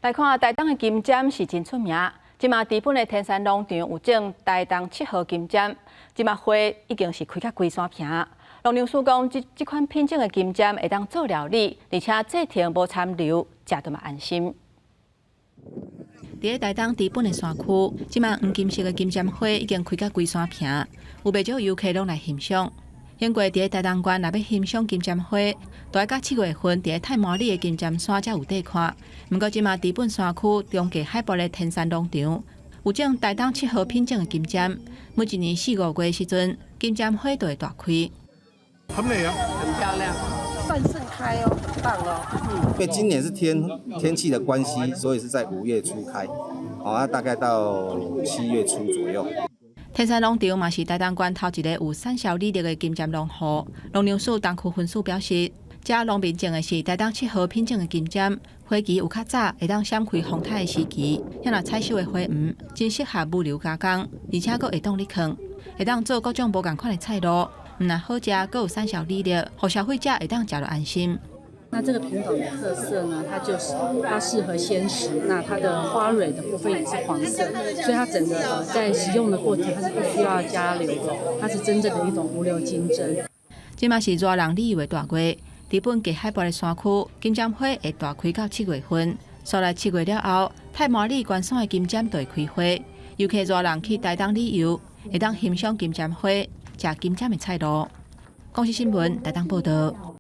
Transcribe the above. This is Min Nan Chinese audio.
來看台東的金針是真出名，這馬知本的天山農場有種台東七號金針，這馬花已經是開甲規山坪。農糧署講，這這款品種的金針會當做料理，而且製程無摻硫，食著嘛安心。佇咧台東知本的山區，這馬黃金色的金針花已經開甲規山坪，有袂少遊客攏來欣賞。經過佇咧台東縣，若欲欣賞金針花，著愛到7月份佇咧太麻里的金針山才有得看。毋過這馬知本山區中低海拔的天山農場，有種台東七號品種的金針，每一年四五月時陣，金針花就會大開。很美啊，很漂亮，算盛開哦，很棒哦。因為今年是天氣的關係，所以是在5月初開，哦，大概到7月初左右。天山農場嘛是台東縣頭一個有產銷履歷的金針農戶。農糧署東區分署表示，遮農民種的是台東七號品種的金針，花期有較早，會當閃開風颱的時期。遐若採收的花黃，真適合物流加工，而且閣會當咧囥，會當做各種無仝款的菜鱸。毋但好食，閣有產銷履歷，予消費者會當食著安心。那這個品種的特色呢，它就是它適合鮮食，那它的花蕊的部分也是黃色，所以它整個在食用的過程，它是不需要加硫的，它是真正的一種無硫金針。這馬是熱人旅遊的大月，知本低海拔的山區，金針花會大開到七月份。煞來七月了後，太麻里關山的金針就會開花，遊客熱人去台東旅遊，會當欣賞金針花，食金針的菜鱸。公視新聞台東報道。